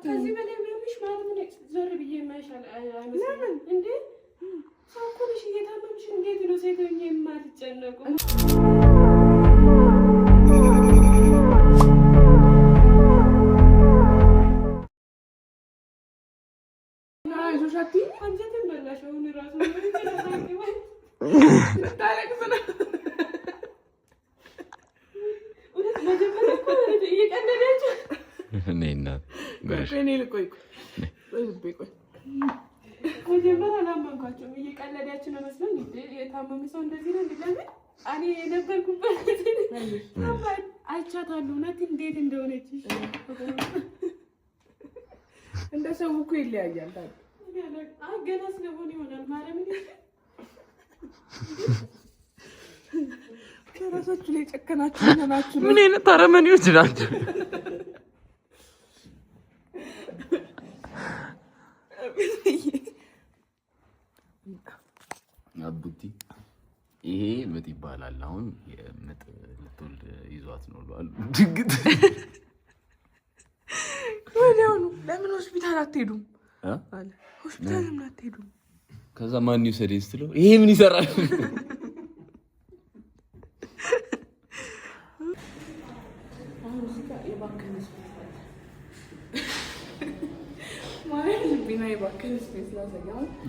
ከዚህ በላይ ቢያምሽ ማለት ምን ዞር ብዬ የማይሻል አይመስለኝም እንዴ? ሰው እኮ ነሽ፣ እየታመምሽ እንዴት ነው ሴት ሆኜ የማትጨነቁ? አንጀቴን በላሽ። አሁን እራሱ እውነት መጀመሪያ እኮ እየቀለዳችሁ መጀመሪያ አላመንኳቸውም። እየቀለዳችሁ ነው መስሎኝ። የታመመ ሰው እንደዚህ ነው። ለምን እኔ የነበርኩበት አይቻታለሁ። እውነት እንዴት እንደሆነች እንደ ሰው እኮ ይለያያል። ገና ስለሆነ ይሆናል ማርያምን ከራሳችሁ ላይ ጨከናችሁ ናችሁ። ምን አይነት አረመኔዎች ናቸው? አቡቲ ይሄ ምጥ ይባላል። አሁን ምጥ ልትወልድ ይዟት ነው አሉ። ድንግጥ ወዲያውኑ ለምን ሆስፒታል አትሄዱም? ሆስፒታል ለምን አትሄዱም? ከዛ ማን ይውሰደኝ ስትለው ይሄ ምን ይሰራል?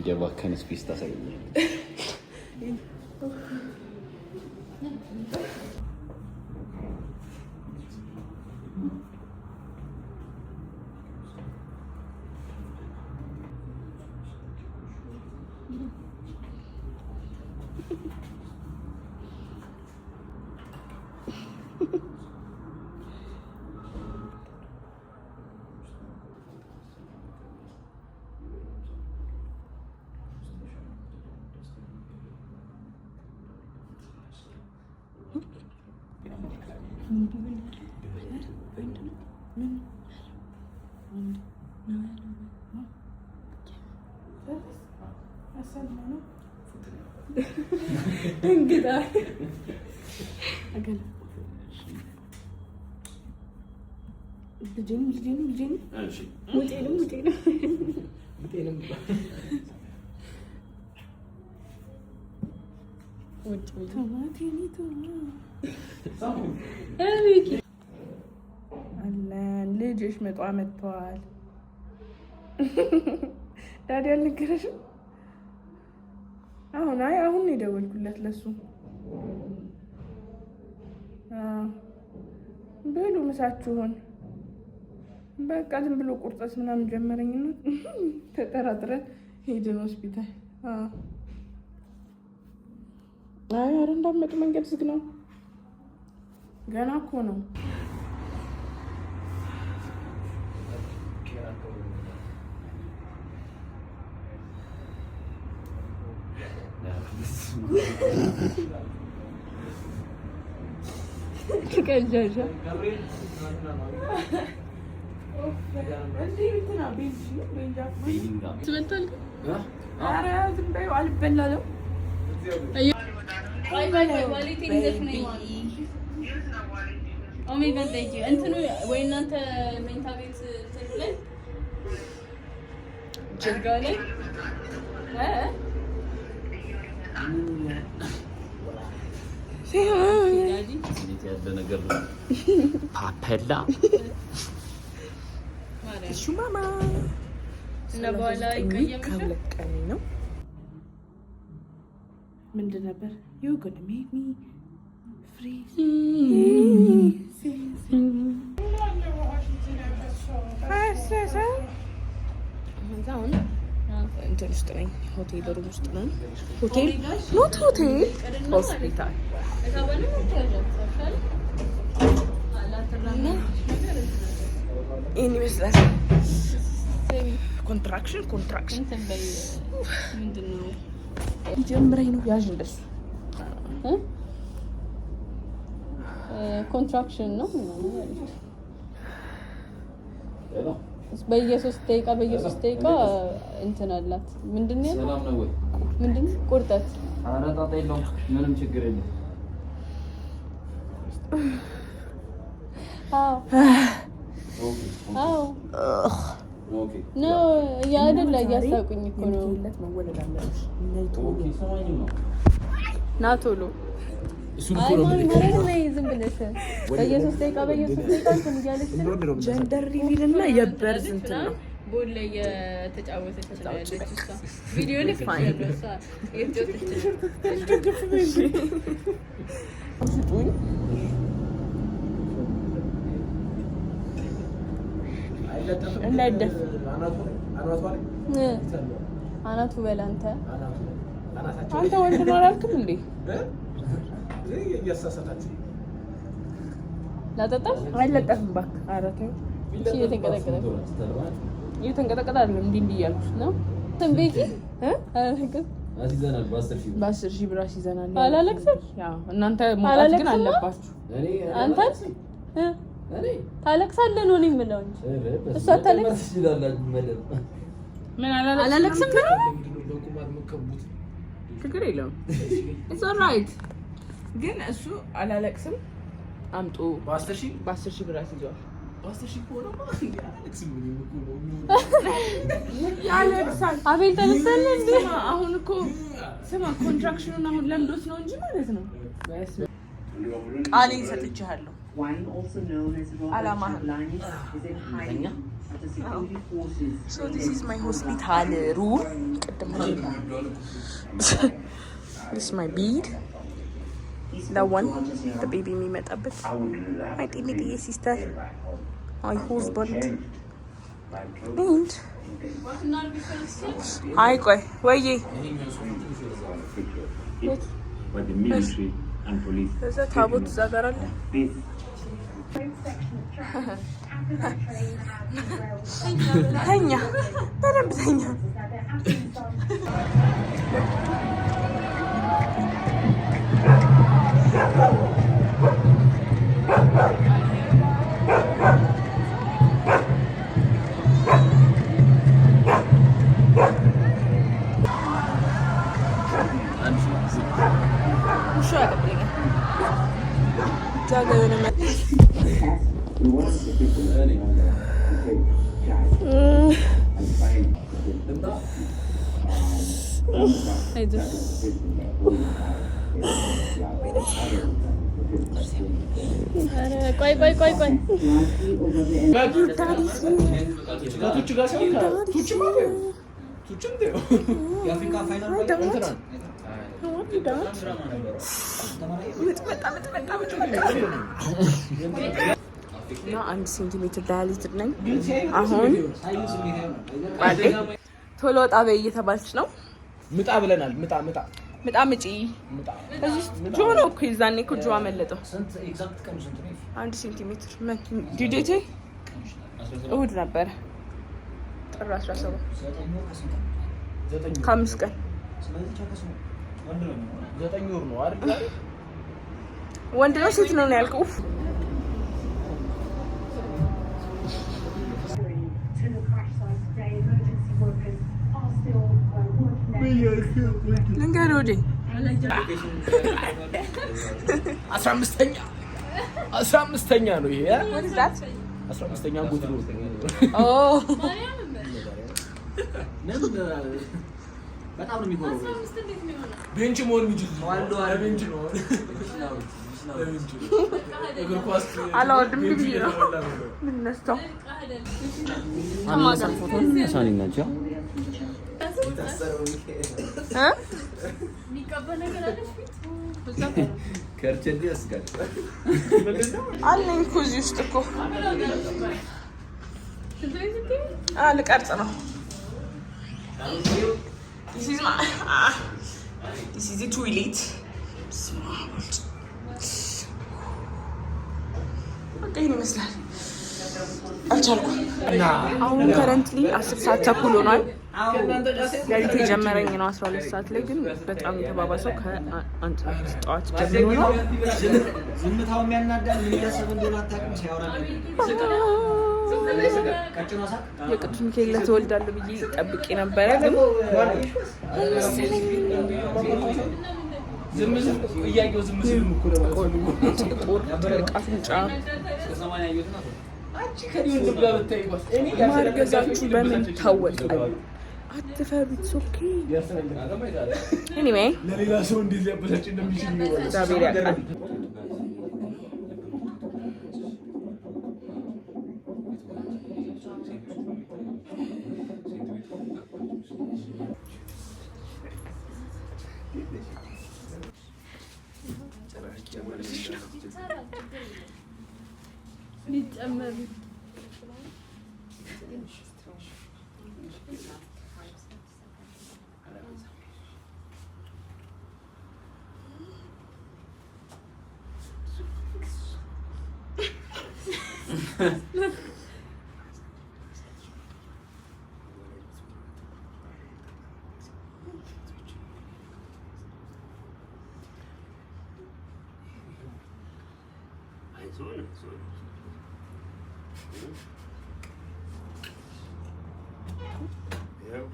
የባከነ space ታሳየኛለህ። አለን ልጅሽ ምጧ መጥተዋል። Daddy አልነገረሽም? አሁን አይ አሁን ነው የደወልኩለት ለሱ። ብሉ ምሳችሁን። በቃ ዝም ብሎ ቁርጠት ምናምን ጀመረኝና ተጠራጥረን ሄድን ሆስፒታል። አይ ኧረ እንዳትመጡ መንገድ ዝግ ነው። ገና እኮ ነው። ትቀዣዣ አልበላለም። እንትኑ ወይ እናንተ መኝታ ቤት እንትኑ ላይ ጀርጋ ላይ ያለ ነገር ነው። ፓፐላ እሹ ማማ እና በኋላ ይቀየምሻል። ከሁለት ቀኔ ነው። ምንድን ነበር you gonna make me freeze አሁን እንትን ውስጥ ነኝ፣ ሆቴል room ውስጥ ነኝ። ሆቴል not ሆቴል ሆስፒታል ይህን ይመስላል። Contraction contraction ሊጀምረኝ ነው። ያዥ እንደሱ Contraction ነው በየሶስት ደቂቃ በየሶስት ደቂቃ እንትን አላት። ምንድን ነው ሰላም ነው ወይ? ምንድን ነው ቁርጠት? ኧረ ጣጣ የለውም ምንም ችግር የለም። አዎ አዎ ነው አይደለ? እያሳቁኝ እኮ ነው። ና ቶሎ ዝም ብለሽ በየ3 ደቂቃ በየ3 ደቂቃ እንትን እያለች ነው። Gender reveal እና የ birth እንትን ነው። Ball ላይ እየተጫወተች ነው ያለችው እሷ። ቪዲዮ ልክልሻለሁ። እሷ እየተጫወተች ነው። ስጡኝ። እንዳይደፍ። አናቱ በል አንተ። አንተ ወንድ ነው አላልክም እንዴ? ላጠጣሽ? አይለጠፍም እባክህ። ኧረ ተይው። እሺ፣ እየተንቀጠቀጠ እየተንቀጠቀጠ አይደለም፣ እንዲህ እንዲህ እያልኩት ነው። እንትን ቤኪ አላለቅስም። አስይዘናል፣ በ10,000 ብር። በ10,000 ብር አስይዘናል። አላለቅስም። ያው እናንተ መውጣት ግን አላለቅስም? አለባችሁ። አንተ ታለቅሳለህ ነው እኔ የምለው እንጂ እሷ አታለቅስ። ምን አላለቅስም? አላለቅስም ነው። ችግር የለውም። It's alright። ግን እሱ አላለቅስም አምጡ በ10,000 ብር አስይዘዋል። ያለቅሳል። አቤል ታለቅሳለህ እንዴ? ስማ አሁን እኮ ስማ contraction ኑን አሁን ለምዶት ነው እንጂ ማለት ነው። ቃሌን ሰጥቼሃለሁ። One, also known as Robert አላማህን። Chablani, is in hiding after security forces So this is my hospital room. ቅድም this my bed, the one the baby የሚመጣበት፣ my ጢሚጥዬ sister, my husband and አይ ቆይ ወይዬ። But the military and police ከዛ ታቦት እዛ ጋር አለ። this ተኛ፣ በደንብ ተኛ። ውሻ ያቀብለኛል። እዛ ጋ የሆነ We want the people to take charge and find the አይዞሽ። ኧረ ቆይ ቆይ ቆይ ቆይ። ከቱች ጋር ሲሆን ቱችማ ቱችም የአፍሪካ final ምጥ መጣ፣ ምጥ መጣ፣ ምጥ መጣ። እና 1 ሴንቲሜትር dilated ነኝ። አሁን ባሌ ቶሎ ወጣ በይ እየተባለች ነው። ምጣ ብለናል። ምጣ ምጣ። ምጣ ምጪ። እዚህ ውስጥ ጆ ነው እኮ፣ የዛኔ እኮ ጆ አመለጠው። 1 ሴንቲሜትር ምን due date ኤ እሑድ ነበረ ጥር 17፣ ከ5 ቀን። 9 ወር ነው አይደል? ወንድ ነው ሴት ነው ነው ያልከው? ኡፍ። To the crash site today. Emergency workers are still working their ልንገርህ ወዴ። 15ኛ 15ኛ ነው ይሄ። What is that? 15ኛ ጉድ ነው። Oh. በጣም ነው የሚጎረው። Bench መሆን የሚችል bench ነው። Bench እግር ኳስ አላወርድም Bench ብዬ ነው። እየተበላ ነው። ምን ነስተው? ናቸው። እ? የሚቀባ ነገር አለሽ ፊት? ከርቸሌ ያስጋል። አለኝ እኮ እዚህ ውስጥ እኮ። ልቀርጽ ነው። This is my this is the toilet. በስመ አብ ወልድ። በቃ ይሄን ይመስላል። አልቻልኩም። አሁን currently 10 ሰዓት ተኩል ሆኗል። ሌሊት የጀመረኝ ነው 12 ሰዓት ላይ፣ ግን በጣም የተባባሰው ከ1 ሰዓት ጠዋት ጀምሮ ነው። ዝምታው የሚያናዳል። ምን እያሰበ እንደሆነ አታውቅም። ሲያወራ ቀጭኗ ሳቅ። የቅዱስ ሚካኤል ዕለት እወልዳለሁ ብዬ ጠብቄ ነበረ፣ ግን አልመሰለኝም። ዝም ዝም እያየው ዝም ሲሉ እኮ ለማለት ነው። ጥቁር ትልቅ አፍንጫ። ማርገዛችሁ በምን ይታወቃል? አትፈሩ። It's okay። Anyway ለሌላ ሰው እንዴት ሊያበሳጭ እንደሚችል እግዚአብሔር ያውቃል። ሊጨመር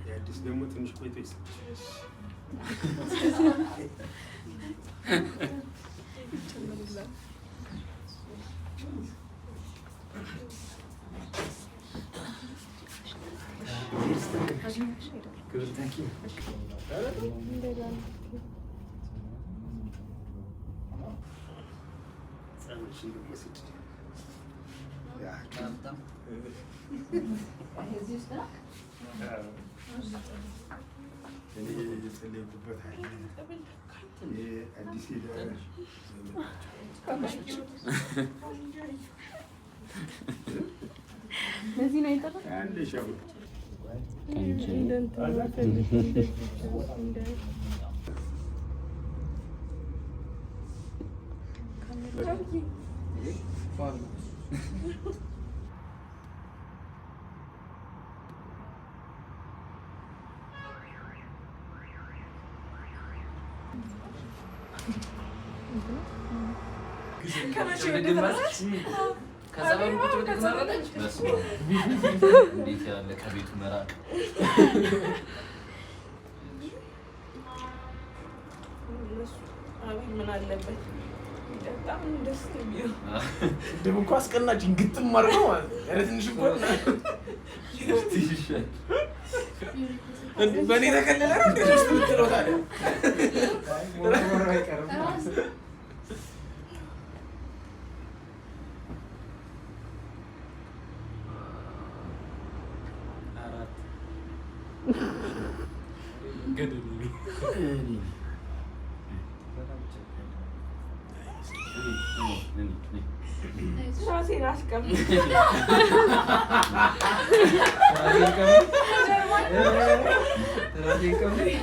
የአዲስ ደግሞ ትንሽ ቆይቶ ይሰጣል። እኔ የጸለይኩበት አለ አዲስ ለዚህ ነው የጠራው። እንዴት ያለ ከቤቱ መራቅ። ምን አለበት በጣም ደስ የሚለው ቅድም እኮ አስቀናችኝ ግጥም አድርገው ማለት ነው። ኧረ ትንሽ እንኳን በእኔ ተከለለ ነው እንደ ሶስት የምትለው ታዲያ? ራሴን አስቀምጥ።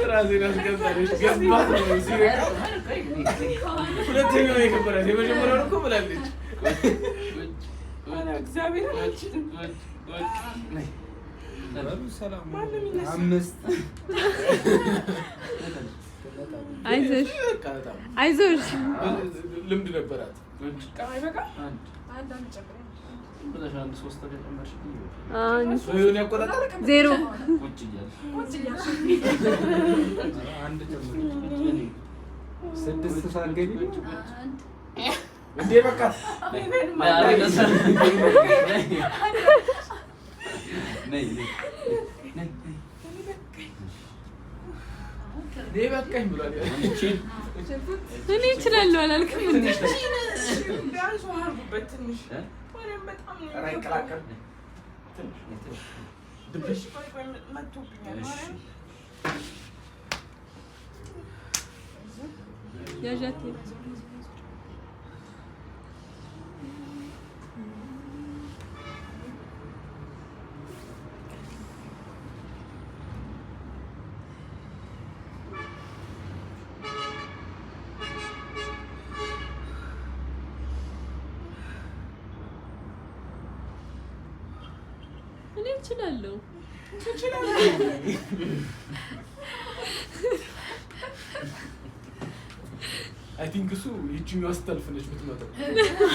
ራሴን አስቀምጣለች። ገባት ነው ሲበቃ ሁለተኛውን የከበራት የመጀመሪያውን እኮ ብላለች። ኧረ እግዚአብሔር አልችልም። ማንም ይነሳ። አምስት አይዞሽ በቃ በጣም አይዞሽ። ልምድ ነበራት። አንድ ጨምር። ሰውየውን ያቆጣጠር ዜሮ አንድ ጨምር ስድስት ሳትገቢ እንዴ በቃ እኔ በቃኝ ብሏል። እኔ እችላለሁ አላልክም እንዴ? ቢያንስ ውሃ አድርጉበት ትንሽ። ወሬም በጣም ነው ኧረ አይቀላቀል። የሚከብደው። ትንሽ ቆይ ቆይ መቶብኛል። ማርያም ያዣት እኔ እችላለሁ። I think እሱ ይችኛዋ ስታልፍ ነች የምትመጣው።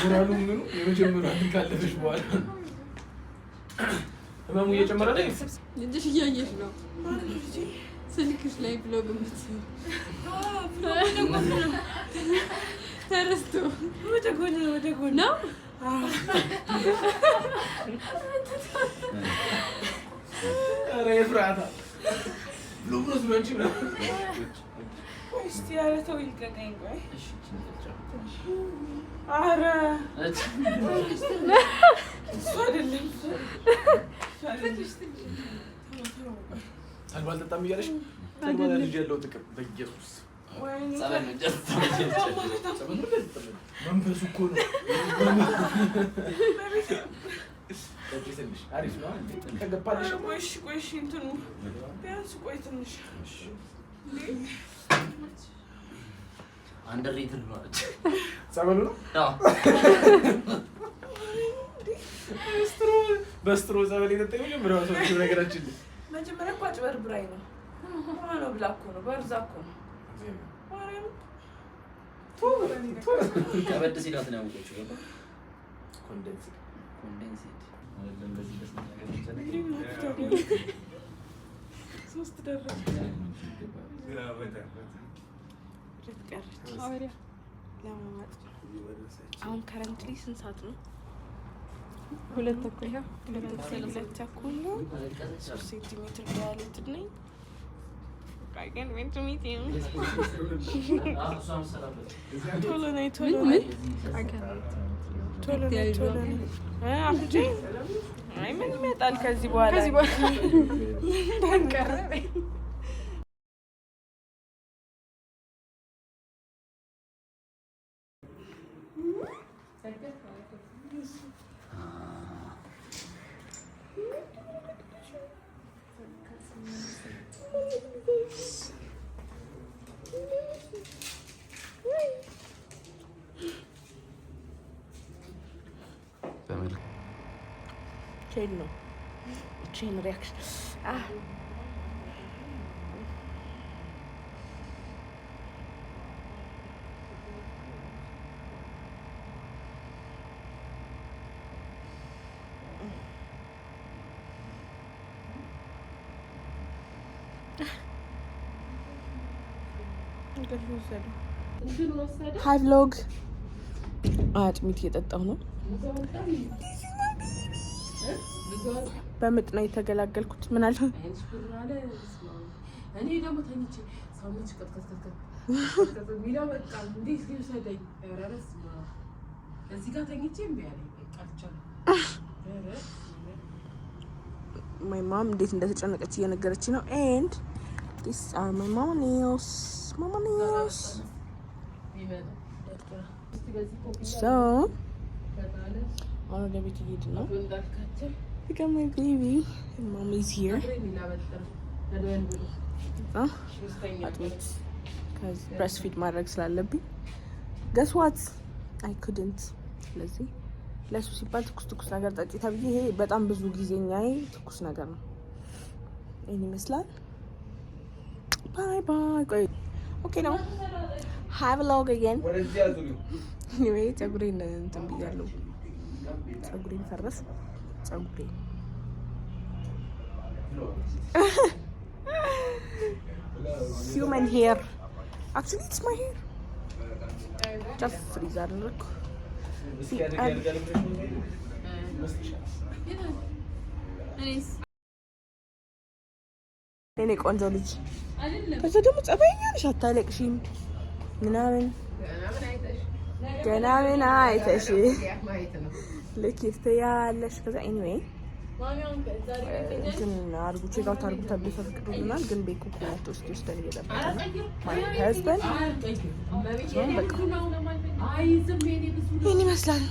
ሞራሉ ምኑ የመጀመሪያ ካለፈች በኋላ ህመሙ እየጨመረ ነው። ልጅሽ እያየሽ ነው ስልክሽ ላይ vlog የምትሰሪው ተረስቶ ወደ ጎን ወደ ጎን ነው። ኧረ ኤፍራታ ብሎ ብሎ አንቺ ምናምን። ቆይ እስቲ፣ ኧረ ተው ይልቀቀኝ። ቆይ፣ ኧረ እሱ አይደለም፣ እሱ አይደለም። ተልባ አልጠጣም እያለሽ ተልባ ልጅ ያለው ጥቅም በኢየሱስ። ወይኔ። ጸበል ነው። ጸበል ነው እንደዚህ መንፈሱ እኮ ነው። ጠጪ ትንሽ፣ አሪፍ ነው ከገባልሽ። ኧረ ቆይ እሺ፣ ቆይ እሺ፣ እንትኑ ቢያንስ ቆይ ትንሽ። Underrated ነው አለች። ጸበሉ ነው። አዎ። በ straw ጸበል የጠጣ የመጀመሪያው ሰው ነች ነገራችን ላይ። መጀመሪያ እኮ አጭበርብራኝ ነው። ውሃ ነው ብላ እኮ ነው፣ በርዛ እኮ ነው። ማርያም። ከበድ ሲላት ነው ያወቀችው። ገባ? Condensed. Condensed አይደለም በዚህ በስንት ነገር መጨነቅ። ሶስት ደረሰ። በጣም በጣም። ሁለት ቀረች ለማማጥ። አሁን currently ስንት ሰዓት ነው? 2:30። 2:30 ነው። 3 ሴንቲሜትር dilated ነኝ። I can't wait to meet him. ቶሎ ነይ፣ ቶሎ ነይ፣ ቶሎ ነይ፣ ቶሎ ነይ። አፍንጫዬ አይ ምን ይመጣል ከዚህ በኋላ? ከዚህ በኋላ እንዳንቀረ። በመልክ Chain ነው፣ chain reaction። እንቅልፍ ወሰደው። Hi vlog፣ አጥሚት እየጠጣሁ ነው። በምጥ ነው የተገላገልኩት። ምን አለ? እኔ ደግሞ ተኝቼ ሰውነት ቀጥቀጥቀጥቀጥ የሚለው በቃ እንዴት ሊውሰደኝ? ኧረ በስመ አብ። እዚህ ጋር ተኝቼ እምቢ አለኝ። በቃ አልቻልኩም። ኧረ My mom እንዴት እንደተጨነቀች እየነገረች ነው። And this are my mama nails, mama nails. So አሁን ወደ ቤት እየሄድን ነው። We got my baby and mom is here. አጥሚት breastfeed ማድረግ ስላለብኝ guess what, I couldn't። ስለዚህ ለሱ ሲባል ትኩስ ትኩስ ነገር ጠጪ ተብዬ ይሄ በጣም ብዙ ጊዜኛዬ ትኩስ ነገር ነው። ይህን ይመስላል። Bye bye። ቆይ okay ነው። Hi vlog again. Anyway ፀጉሬን እንትን ብያለሁ። ፀጉሬን ፈረስ ፀጉሬን human hair, actually it's my hair, just freeze አደረግኩ። እስኪ ያደግ ያደርጋል ብለሽ ነው ይመስልሻል? እኔስ? የኔ ቆንጆ ልጅ፣ ከዛ ደግሞ ጸባይኛ ነሽ፣ አታለቅሺም ምናምን፣ ገና ምን አይተሽ ልክ ትያለሽ። ከዛ anyway እንትን አድርጉ፣ check out አድርጉ ተብሎ ተፈቅዶልናል። ግን ቤኩ መቶ እስኪወስደን እየጠበቀ ነው my husband። በቃ ይህን ይመስላል።